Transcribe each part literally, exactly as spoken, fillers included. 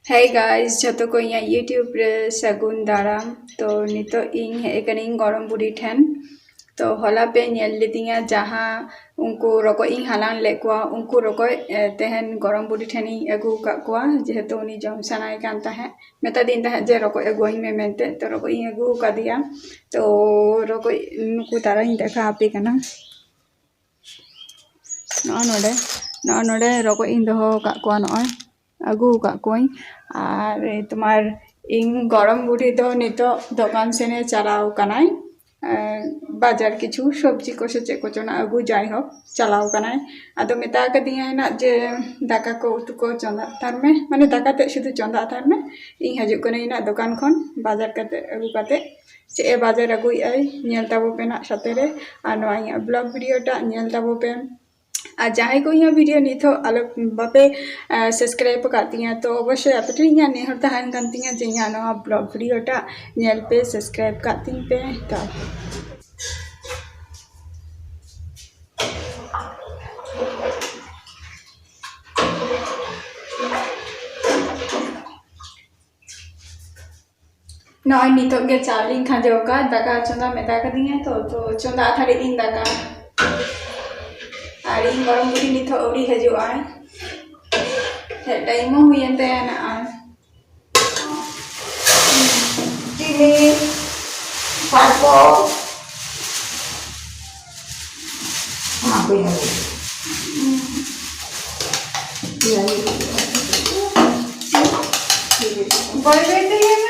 Hey guys, ᱡᱷᱚᱛᱚ ᱠᱚ ᱤᱧᱟᱹᱜ YouTube ᱨᱮ ᱥᱟᱹᱜᱩᱱ ᱫᱟᱨᱟᱢ᱾ ᱛᱚ ᱱᱤᱛᱚᱜ ᱤᱧ ᱦᱮᱡ ᱟᱠᱟᱱᱟᱹᱧ ᱜᱚᱲᱚᱢ ᱵᱩᱰᱷᱤ ᱴᱷᱮᱱ᱾ ᱛᱚ ᱦᱚᱞᱟ ᱯᱮ ᱧᱮᱞ ᱞᱤᱫᱤᱧᱟ ᱡᱟᱦᱟᱸ ᱩᱱᱠᱩ ᱨᱚᱠᱚᱡ ᱤᱧ ᱦᱟᱞᱟᱝ ᱞᱮᱫ ᱠᱚᱣᱟ, ᱩᱱᱠᱩ ᱨᱚᱠᱚᱡ, ᱮ, ᱛᱮᱦᱮᱧ ᱜᱚᱲᱚᱢ ᱵᱩᱰᱷᱤ ᱴᱷᱮᱱᱤᱧ ᱟᱹᱜᱩ ᱟᱠᱟᱫ ᱠᱚᱣᱟ, ᱡᱮᱦᱮᱛᱩ ᱩᱱᱤ ᱡᱚᱢ ᱥᱟᱱᱟᱭᱮ ᱠᱟᱱ ᱛᱟᱦᱮᱸᱫ᱾ ᱢᱮᱛᱟᱫᱤᱧ ᱛᱟᱦᱮᱸᱫ ᱡᱮ ᱨᱚᱠᱚᱡ ᱟᱹᱜᱩᱣᱟᱹᱧ ᱢᱮ ᱢᱮᱱᱛᱮ, ᱛᱚ ᱨᱚᱠᱚᱡ ᱤᱧ ᱟᱹᱜᱩ ᱟᱠᱟᱫᱮᱭᱟ᱾ ᱛᱚ ᱨᱚᱠᱚᱡ ᱱᱩᱠᱩ ᱛᱟᱨᱟᱧ ᱫᱮᱠᱷᱟᱣ ᱟᱯᱮ ᱠᱟᱱᱟ᱾ ᱱᱚᱜᱼᱚ ᱱᱚᱰᱮ, ᱱᱚᱜᱼᱚ ᱱᱚᱰᱮ ᱨᱚᱠᱚᱡ ᱤᱧ ᱫᱚᱦᱚ ᱟᱠᱟᱫ ᱠᱚᱣᱟ, ᱱᱚᱜᱼᱚᱭ ᱟᱹᱜᱩ ᱟᱠᱟᱫ ᱠᱚᱣᱟᱧ᱾ ᱟᱨ ᱛᱳᱢᱟᱨ ᱤᱧ ᱜᱚᱲᱚᱢ ᱵᱩᱰᱷᱤ ᱫᱚ ᱱᱤᱛᱚᱜ ᱫᱚᱠᱟᱱ ᱥᱮᱱᱮ ᱪᱟᱞᱟᱣ ᱠᱟᱱᱟᱭ, ᱮᱸ, ᱵᱟᱡᱟᱨ ᱠᱤᱪᱷᱩ ᱥᱚᱵᱽᱡᱤ ᱠᱚ ᱥᱮ ᱪᱮᱫ ᱠᱚᱪᱚ ᱱᱟᱜ ᱟᱹᱜᱩ, ᱡᱟᱭᱦᱳᱠ ᱪᱟᱞᱟᱣ ᱠᱟᱱᱟᱭ᱾ ᱟᱫᱚ ᱢᱮᱛᱟ ᱠᱟᱫᱤᱧᱟᱭ ᱱᱟᱜ ᱡᱮ ᱫᱟᱠᱟ ᱠᱚ ᱩᱛᱩ ᱠᱚ ᱪᱚᱸᱫᱟ ᱦᱟᱛᱟᱲ ᱢᱮ, ᱢᱟᱱᱮ ᱫᱟᱠᱟ ᱛᱮᱫ ᱥᱩᱫᱷᱩ ᱪᱚᱸᱫᱟ ᱦᱟᱛᱟᱲ ᱢᱮ, ᱤᱧ ᱦᱤᱡᱩᱜ ᱠᱟᱹᱱᱟᱹᱧ ᱱᱟᱜ ᱫᱚᱠᱟᱱ ᱠᱷᱚᱱ ᱵᱟᱡᱟᱨ ᱠᱟᱛᱮ ᱟᱹᱜᱩ ᱠᱟᱛᱮ᱾ ᱪᱮᱫ ᱮ ᱵᱟᱡᱟᱨ ᱟᱹᱜᱩᱭᱮᱫᱼᱟᱭ, ᱧᱮᱞ ᱛᱟᱵᱚ ᱯᱮ ᱱᱟᱜ ᱥᱟᱛᱮ ᱨᱮ᱾ ᱟᱨ ᱱᱚᱣᱟ ᱤᱧᱟᱹᱜ vlog video ᱴᱟᱜ ᱧᱮᱞ ᱛᱟᱵᱚ ᱯᱮ᱾ ᱟᱨ ᱡᱟᱦᱟᱸᱭ ᱠᱚ ᱤᱧᱟᱹᱜ video ᱱᱤᱛ ᱦᱚᱸ ᱟᱞᱚ ᱵᱟᱯᱮ, ᱟᱸ, subscribe ᱟᱠᱟᱫ ᱛᱤᱧᱟᱹ, ᱛᱚ ᱚᱵᱚᱥᱥᱳᱭ ᱟᱯᱮ ᱴᱷᱮᱱ ᱤᱧᱟᱹᱜ ᱱᱮᱦᱚᱨ ᱛᱟᱦᱮᱱ ᱠᱟᱱ ᱛᱤᱧᱟᱹ ᱡᱮ ᱤᱧᱟᱹᱜ ᱱᱚᱣᱟ vlog video ᱴᱟᱜ ᱧᱮᱞ ᱯᱮ, subscribe ᱠᱟᱜ ᱛᱤᱧ ᱯᱮ᱾ ᱛᱚ ᱱᱚᱜᱼᱚᱭ ᱱᱤᱛᱚᱜ ᱜᱮ ᱪᱟᱣᱞᱮᱧ ᱠᱷᱟᱸᱡᱚ ᱟᱠᱟᱫ, ᱫᱟᱠᱟ ᱪᱚᱸᱫᱟ ᱢᱮᱛᱟ ᱠᱟᱫᱤᱧᱟᱭ ᱛᱚ, ᱛᱚ ᱪᱚᱸᱫᱟ ᱟᱛᱟᱲᱮᱫ ᱤᱧ ᱫᱟᱠᱟ᱾ ᱟᱨ ᱤᱧ ᱜᱚᱲᱚᱢ ᱵᱩᱰᱷᱤ ᱱᱤᱛᱚᱜ ᱟᱹᱣᱨᱤ ᱦᱤᱡᱩᱜᱼᱟᱭ, ᱦᱮᱡ time ᱦᱚᱸ ᱦᱩᱭᱮᱱ ᱛᱟᱭᱟ ᱱᱟᱜᱼᱟᱭ᱾ ᱪᱤᱱᱤ, ᱥᱟᱨᱠᱚ, ᱚᱱᱟ ᱠᱚᱧ ᱟᱹᱜᱩ᱾ ᱵᱟᱹᱭ ᱵᱟᱹᱭ ᱛᱮ ᱤᱭᱟᱹᱭ ᱢᱮ᱾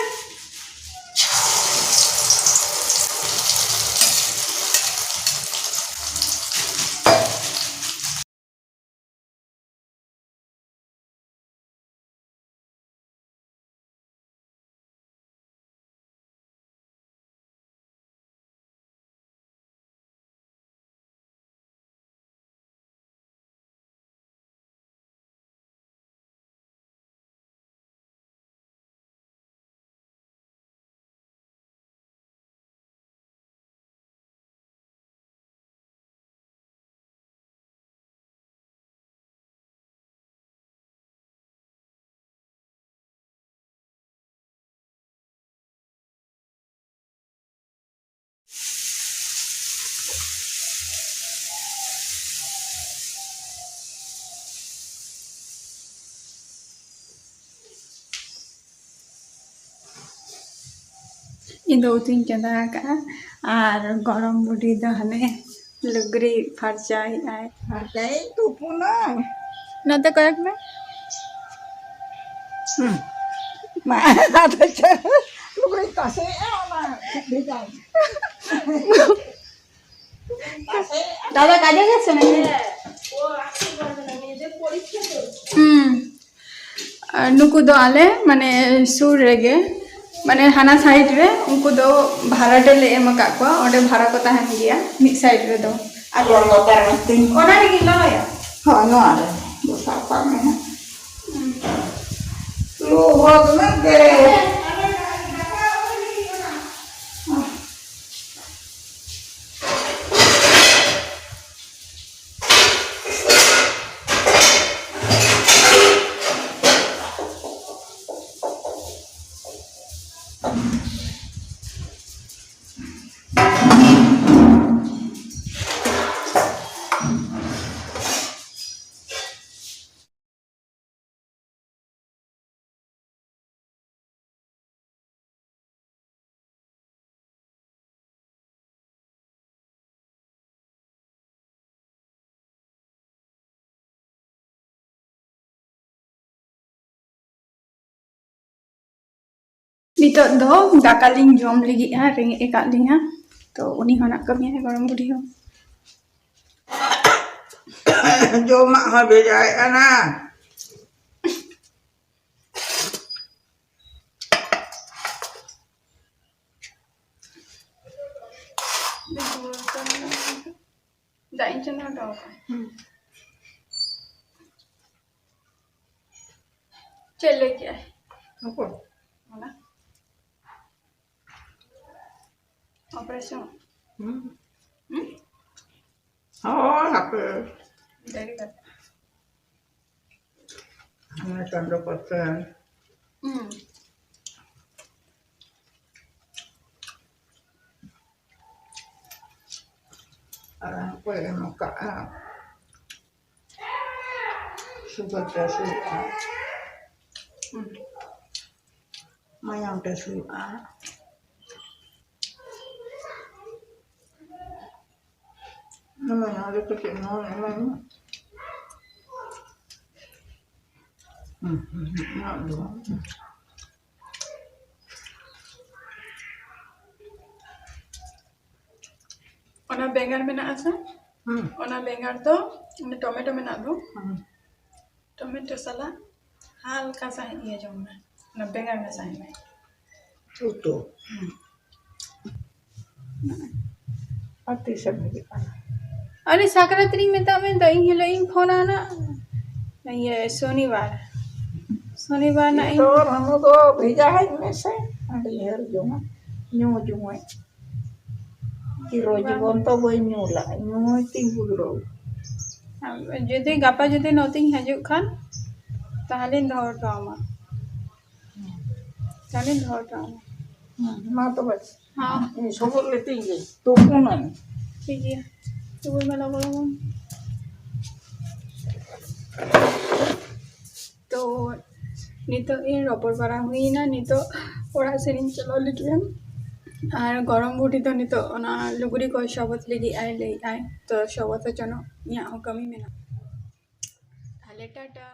ᱤᱧ ᱫᱚ ᱩᱛᱩᱧ ᱪᱚᱸᱫᱟ ᱟᱠᱟᱫᱼᱟ, ᱟᱨ ᱜᱚᱲᱚᱢ ᱵᱩᱰᱷᱤ ᱫᱚ ᱦᱟᱱᱮ ᱞᱩᱜᱽᱲᱤ ᱯᱷᱟᱨᱪᱟᱭᱮᱫ ᱟᱭ᱾ ᱯᱷᱟᱨᱪᱟᱭᱮᱫ ᱛᱩᱯᱩᱱᱟᱭ᱾ ᱱᱚᱛᱮ ᱠᱚᱭᱚᱜ ᱢᱮ᱾ ᱦᱩᱸ᱾ ᱢᱟ, ᱟᱫᱚ ᱪᱮᱫ? ᱞᱩᱜᱽᱲᱤ ᱛᱟᱥᱮᱭᱮᱫᱼᱟ, ᱚᱱᱟ ᱵᱷᱮᱡᱟᱭ ᱢᱮ᱾ ᱫᱟᱫᱟ ᱠᱟᱡᱮ ᱜᱮ ᱥᱮᱱ ᱮᱱᱟ᱾ ᱦᱩᱸ᱾ ᱟᱨ ᱱᱩᱠᱩ ᱫᱚ ᱟᱞᱮ ᱢᱟᱱᱮ ᱥᱩᱨ ᱨᱮᱜᱮ, ᱢᱟᱱᱮ ᱦᱟᱱᱟ ᱥᱟᱭᱤᱰ ᱨᱮ ᱩᱱᱠᱩ ᱫᱚ ᱵᱷᱟᱲᱟ ᱞᱮ ᱮᱢ ᱟᱠᱟᱫ ᱠᱚᱣᱟ, ᱚᱸᱰᱮ ᱵᱷᱟᱲᱟ ᱠᱚ ᱛᱟᱦᱮᱱ ᱜᱮᱭᱟ ᱢᱤᱫ ᱥᱟᱭᱤᱰ ᱨᱮᱫᱚ᱾ ᱟᱨ ᱚᱱᱟ ᱨᱮᱜᱮᱧ ᱞᱚᱞᱚᱭᱟ᱾ ᱦᱳᱭ, ᱱᱚᱣᱟ ᱨᱮ ᱫᱚᱥᱟᱨ ᱯᱟᱲ ᱢᱮ ᱦᱟᱸᱜ᱾ ᱞᱚᱦᱚᱫ ᱢᱮ ᱫᱮ᱾ ᱱᱤᱛᱚᱜ ᱫᱚ ᱫᱟᱠᱟ ᱞᱤᱧ ᱡᱚᱢ ᱞᱟᱹᱜᱤᱫᱼᱟ, ᱨᱮᱸᱜᱮᱡ ᱟᱠᱟᱫ ᱞᱤᱧᱟ᱾ ᱛᱚ ᱩᱱᱤ ᱦᱚᱸ ᱱᱟᱜ ᱠᱟᱹᱢᱤᱭᱟᱭ, ᱜᱚᱲᱚᱢ ᱵᱩᱰᱷᱤ ᱦᱚᱸ᱾ ᱡᱚᱢᱟᱜ ᱦᱚᱸ ᱵᱷᱮᱡᱟᱭᱮᱫ ᱠᱟᱱᱟ᱾ ᱫᱟᱜ ᱤᱧ ᱪᱚᱸᱫᱟ ᱦᱚᱴᱚ ᱟᱠᱟᱫᱼᱟ᱾ ᱦᱩᱸ᱾ ᱪᱮᱫ ᱞᱟᱹᱭ ᱠᱮᱜᱼᱟᱭ? ᱚᱠᱚᱭ? ᱚᱱᱟ᱾ ᱚᱯᱟᱨᱮᱥᱚᱱ? ᱦᱩᱸ᱾ ᱦᱩᱸ? ᱦᱳᱭ, ᱦᱟᱯᱮ᱾ ᱫᱮᱨᱤ ᱠᱟᱛᱮ᱾ ᱚᱱᱟ ᱪᱟᱸᱫᱚ ᱠᱚᱛᱮ᱾ ᱦᱩᱸ᱾ ᱟᱨ ᱠᱚ ᱮᱢ ᱟᱠᱟᱫᱼᱟ᱾ ᱥᱩᱜᱟᱨ ᱴᱮᱥᱴ ᱦᱩᱭᱩᱜᱼᱟ᱾ ᱦᱩᱸ᱾ ᱢᱟᱭᱟᱢ ᱴᱮᱥᱴ ᱦᱩᱭᱩᱜᱼᱟ᱾ ᱱᱚᱣᱟ ᱨᱮ ᱠᱟᱹᱴᱤᱡ ᱱᱚᱣᱟ ᱮᱢᱟᱭ ᱢᱮ᱾ ᱦᱩᱸ, ᱦᱩᱸ, ᱦᱩᱸ, ᱚᱱᱟ ᱫᱚ ᱵᱟᱝ᱾ ᱚᱱᱟ ᱵᱮᱸᱜᱟᱲ ᱢᱮᱱᱟᱜᱼᱟ ᱥᱮ? ᱦᱩᱸ᱾ ᱚᱱᱟ ᱵᱮᱸᱜᱟᱲ ᱫᱚ, ᱚᱱᱟ ᱴᱚᱢᱮᱴᱳ ᱢᱮᱱᱟᱜ ᱫᱚ, ᱦᱩᱸ᱾ ᱴᱚᱢᱮᱴᱳ ᱥᱟᱞᱟᱜ ᱦᱟᱞᱠᱟ ᱥᱟᱺᱦᱤᱡ ᱤᱭᱟᱹ ᱡᱚᱝ ᱢᱮ, ᱚᱱᱟ ᱵᱮᱸᱜᱟᱲ ᱢᱮᱥᱟᱭ ᱢᱮ᱾ ᱩᱛᱩ᱾ ᱦᱩᱸ᱾ ᱟᱨ ᱛᱤᱥᱮᱢ ᱦᱤᱡᱩᱜ ᱠᱟᱱᱟ? ᱟᱨᱮ ᱥᱟᱠᱨᱟᱛ ᱨᱤᱧ ᱢᱮᱛᱟᱜ ᱢᱮ ᱫᱚ, ᱤᱧ ᱦᱤᱞᱳᱜ ᱤᱧ ᱯᱷᱳᱱᱟ ᱱᱟᱜ᱾ ᱤᱭᱟᱹ, ᱥᱚᱱᱤᱵᱟᱨ᱾ ᱥᱚᱱᱤᱵᱟᱨ ᱱᱟᱜ ᱤᱧ ᱛᱚ ᱨᱟᱱᱩ ᱫᱚ ᱵᱷᱮᱡᱟ ᱟᱹᱧ ᱢᱮᱥᱮ, ᱟᱹᱰᱤ ᱰᱷᱮᱨ ᱡᱚᱢᱟ, ᱧᱩ ᱡᱚᱢᱟᱹᱧ᱾ ᱪᱤᱨᱚ ᱡᱤᱵᱚᱱ ᱛᱚ ᱵᱟᱹᱧ ᱧᱩ ᱞᱟᱜᱼᱟ, ᱧᱩᱭ ᱛᱤᱧ ᱵᱩᱡᱽᱨᱟᱹᱣ᱾ ᱡᱩᱫᱤ ᱜᱟᱯᱟ ᱡᱩᱫᱤ ᱱᱚᱛᱮᱧ ᱦᱤᱡᱩᱜ ᱠᱷᱟᱱ, ᱛᱟᱦᱞᱮᱧ ᱫᱚᱦᱚ ᱦᱚᱴᱚ ᱟᱢᱟ᱾ ᱛᱟᱦᱞᱮᱧ ᱫᱚᱦᱚ ᱦᱚᱴᱚ ᱟᱢᱟ᱾ ᱦᱩᱸ, ᱢᱟ ᱛᱚᱵᱮ᱾ ᱦᱚᱸ᱾ ᱤᱧ ᱥᱚᱵᱚᱫ ᱞᱮᱛᱤᱧ ᱜᱮ, ᱛᱩᱯᱩᱱᱟᱹᱧ᱾ ᱴᱷᱤᱠ ᱜᱮᱭᱟ, ᱛᱩᱯᱩᱱ ᱢᱮ ᱞᱚᱜᱚᱱ ᱞᱚᱜᱚᱱ᱾ ᱛᱚ, ᱱᱤᱛᱚᱜ ᱤᱧ ᱨᱚᱯᱚᱲ ᱵᱟᱲᱟ ᱦᱩᱭᱱᱟ, ᱱᱤᱛᱚᱜ ᱚᱲᱟᱜ ᱥᱮᱱ ᱤᱧ ᱪᱟᱞᱟᱣ ᱞᱟᱹᱜᱤᱫ᱾ ᱟᱨ ᱜᱚᱲᱚᱢ ᱵᱩᱰᱷᱤ ᱫᱚ ᱱᱤᱛᱚᱜ ᱚᱱᱟ ᱞᱩᱜᱽᱲᱤ ᱠᱚ ᱥᱚᱵᱚᱫ ᱞᱟᱹᱜᱤᱫ ᱟᱭ ᱞᱟᱹᱭᱮᱫ ᱟᱭ, ᱛᱚ ᱥᱚᱵᱚᱫ ᱦᱚᱪᱚᱱᱚᱜ ᱤᱧᱟᱹᱜ ᱦᱚᱸ ᱠᱟᱹᱢᱤ ᱢᱮᱱᱟᱜᱼᱟ᱾ ᱛᱟᱦᱞᱮ ᱴᱟᱴᱟ᱾